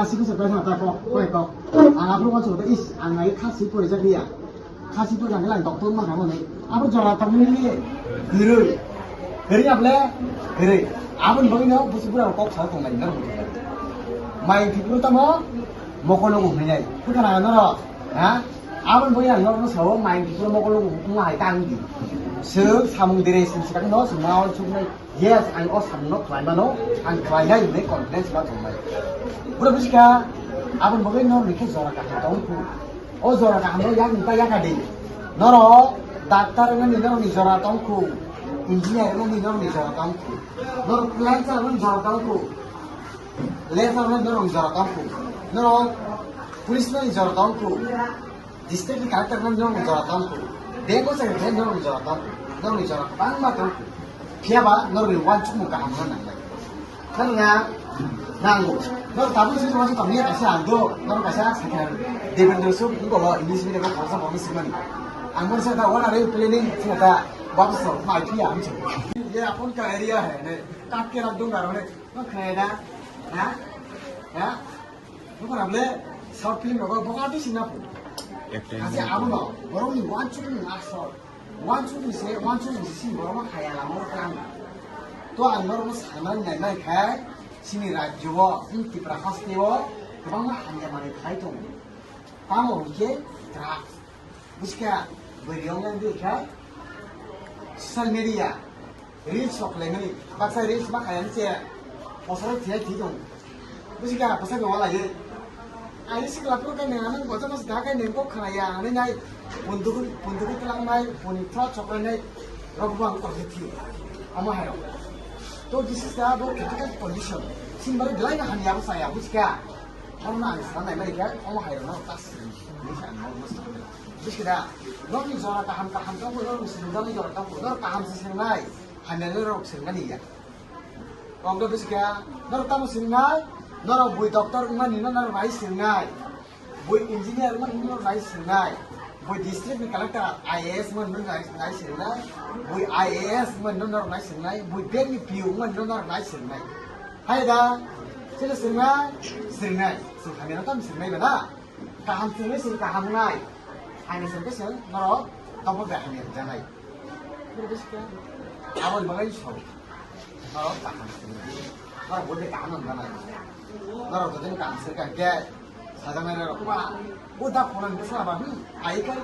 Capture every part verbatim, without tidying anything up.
Khasi bwsa kok, kok, kok. Ang aphuru uansuk kha, is, ang nai khasi porijak liya. Khasi porijak liya, ang doctor ma kha mani. Abo jora tongmani liye. Hirui. Hirui able. Hirui. Aboni bagwi no busi bura kok sa tongnai no. Mai thipuru tamo mokolo go hinai. Khukana no ro. Ha? Aboni bagwi ang no sao mai thipuru mokolo go hunga hai tang di. Sir samung dire sing sikang no sing ma on chuknai. Yes, ang o samungno khlai mano, ang khlainai hinwi confidence ma tongnai. Bwrwi busikha, aboni bagwi norokni khe jora kaham tong khu. O jora kahamno yakni ta yaka di. Norok doctor wngnani norokni jora tong khu, engineer wngnani norokni jora tong khu, norok planter wngnani jora tong khu, laser wngnani norokni jora tong khu, norok police wngnani jora tong khu. District ni collector no norok jora tong khu. Bego secretary no norok jora tong khu. Norok jora bangma tong khu. Phiya ba norok ni uansukmung kaham no nangnai. Nang na nango. Norok tabuk sini uansuk tong ya kaisa ang do. Norok kaisa sakha Devendra Suk, ko English medium ko khoroksa bo sini mani. Ang mon sa da what are you planning? Sa da baba so mai phiya ang chu. Ye apon ka area hai ne. Kat ke rak dung aro ne. No khnai da. Ha? Ha? Buphang ble short film rogo boka twi sina phu. Acting. Ase abo no, borok ni uansukmung asol. Uansukmung se, uansukmung se sini borok no khaya lama o klang. To ang norok no sanai nai nai khai, sini rajyo o, sini Tripura haste o, kwbangma hamya manwi khai tongo. Tamo hwnkhe drugs. Busikha, bwrwi wngnai wngkha social media, reels rok khlaimani, baksa reels ma khaiyang se, bosoro thiyai thwi tongo. Busikha, bwsai bo walai. Ani sikla phuru khe nang, nang bosa bosa da khe nang kok khnaya, ani nai, punduk, punduk twlangnai, puni thok choknai, rok bo ang kok thwi. Omo hai rok. To this is the critical condition. Sini bagwi belai no hamya bwsaya, busikha. Omo no ang sanai mai khe, omo hai rok no tas. Busikhe da, norokni jora kaham kaham tongkhu, norokni swrwngjaknai jora tongkhu, norok kaham se swngnai, hamya norok swngnani ya. Kok do busikhe, norok tamo swngnai, norok bui doctor wngmani no norok nai swngnai, bui engineer wngmani no norok nai swngnai, bui district ni collector I A S wngmani no nai, nai swngnai, bui I A S wngmani no norok nai swngnai, bui bank ni P O wngmani no norok nai swngnai. Hai da, chwla swngnai, swngnai, swng hamya no tamo swngnai ba na? Kaham chwngwi chwng kaham wngnai. Hamya chwngkhe chwng norok tongthok bai hamya rwjaknai. Aboni bagwi sao. Norok kaham chwngwi. Norok bwdwi kaham wngjaknai. Norok jotoni kaham chwngkha hwnkhe sajaknai norok. Ba, bo da phone ang bwsala ba, hmm, ai khe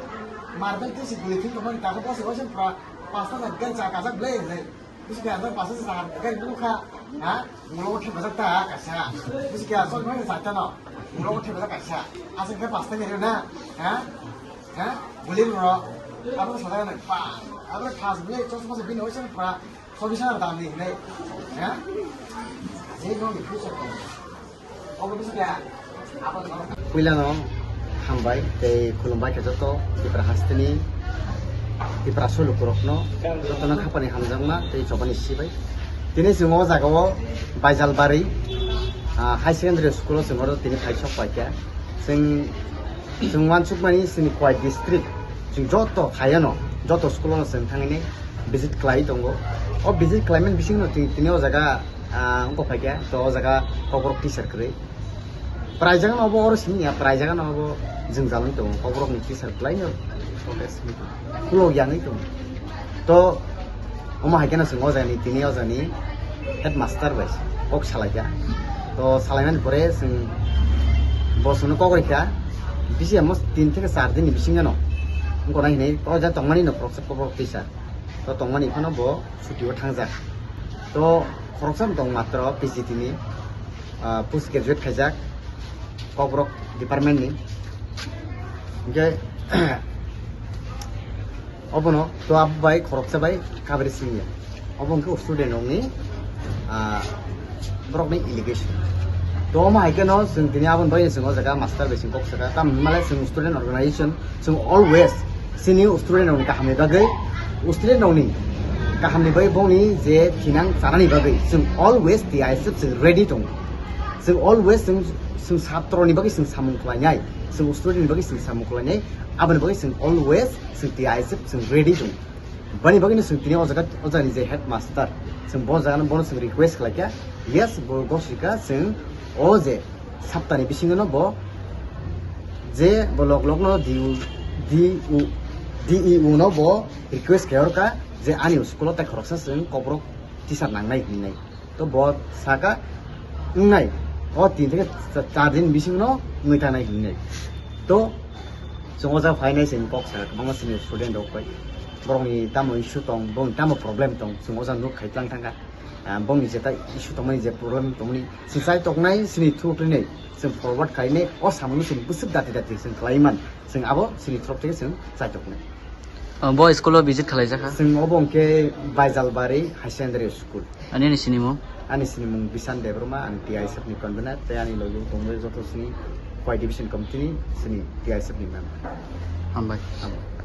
mar bai twi se guli thik tongmani, takhuk bose bose pra pasta sa gan cha kajak ble hinwi. Bisi kaya to pasal sa, kai dulu kha, ha? Mulo khe bajak ta kaisa. Bisi kaya so mai sa ta no. Mulo khe bajak kaisa. Asa khe pasta ni na, ha? Ha? Buli ro. Abo sa na pa. Abo khas buli chos mas bin oisan pra. So bisa na dam ni ne. Ha? Ni no ni future ko. Puilano hambai tei khulumbai khe joto Tipra hasteni Tipra sulukurokno jotono khapani hamjakma tei chobani sibai. Tini chwng o jaga o Baijalbari, ah, High Secondary School o chwng oro tini phai sok paikha. Chwng, chwng uansukmani chini Khowai district chwng joto khayano joto school o chwng thangwi visit khlai tongo. O visit khlaimani bisingo tini, tini o jaga Ah, wngkha phaikha, to o jaga kokborok teacher kwrwi. Prai jaga no obo oro simi ya, prai jaga no obo jwngjal wng tongo, kokborok ni teacher kwlai no protest wngwi tongo. Ulo yang wngwi tongo. To omo hai kheno chwng o jaga ni, tini o jaga ni headmaster bai kok salaikha. To salaimani pore chwng bo chwngno kok rikha, bisi amo tin theke char din ni bisingo no wngkha na hinwi o jaga tongmani no kokborok teacher. To tongmani phano bo chuti o thangjak. To khoroksa tong matro P G T ni, ah, post graduate khaijak, kokborok department ni. Hingke obono to abo bai khoroksa bai kabri singya. Obo hingke student rokni, ah, borokni allegation. To omo hai kheno chwng tini aboni bagwi chwng o jaga master bai chwng kok saka. Tamo hwnmale chwng student organization, chwng always chini student rokni kahamni bagwi, student rokni kahamni bagwi bongni je thinang chanani bagwi chwng always T I S F chwng ready tongo. Chwng always chwng, chwng satroni bagwi chwng samung khlainai, chwng student ni bagwi chwng samung khlainai, aboni bagwi chwng always chwng T I S F chwng ready tongo. Bani bagwino chwng tini o jaga, o jagani je headmaster, chwng bo jagano bono chwng request khlaikha, yes, bo gosika chwng o je Saptani bisingo no bo je bo lok lok no D U, D U, D E O no bo request khe orka je ani school o tai khoroksa chwng kokrok teacher nangnai hinwi. To bo saka wngnai, o tin theke cha-, char din bisingo no wngwi tangnai hinwi. To chwng o jaga phainai chwng kok saka kwbangma chini student rok bai. Borokni tamo issue tong, borokni tamo problem tong, chwng o jaga nuk khai tlang thangkha. Ah, bongni jeta issue tongmani, je problem tongmani, chwng chai toknai, chini through khlainai, chwng forward khlainai, o samungno chwng bwswk dati dati chwng khlaiman, chwng abo chini through theke chwng chai toknai. Ah, bo school o visit khlaijakha? Chwng obo hwnkhe Baijalbari Higher Secondary School. Ani, ani sinimung? Ani sinimung Bishan Debbarma, ang T I S F ni convener, tei ani logi tongo joto chini Y Division Committee ni chini T I S F ni member. Hambai. Hambai.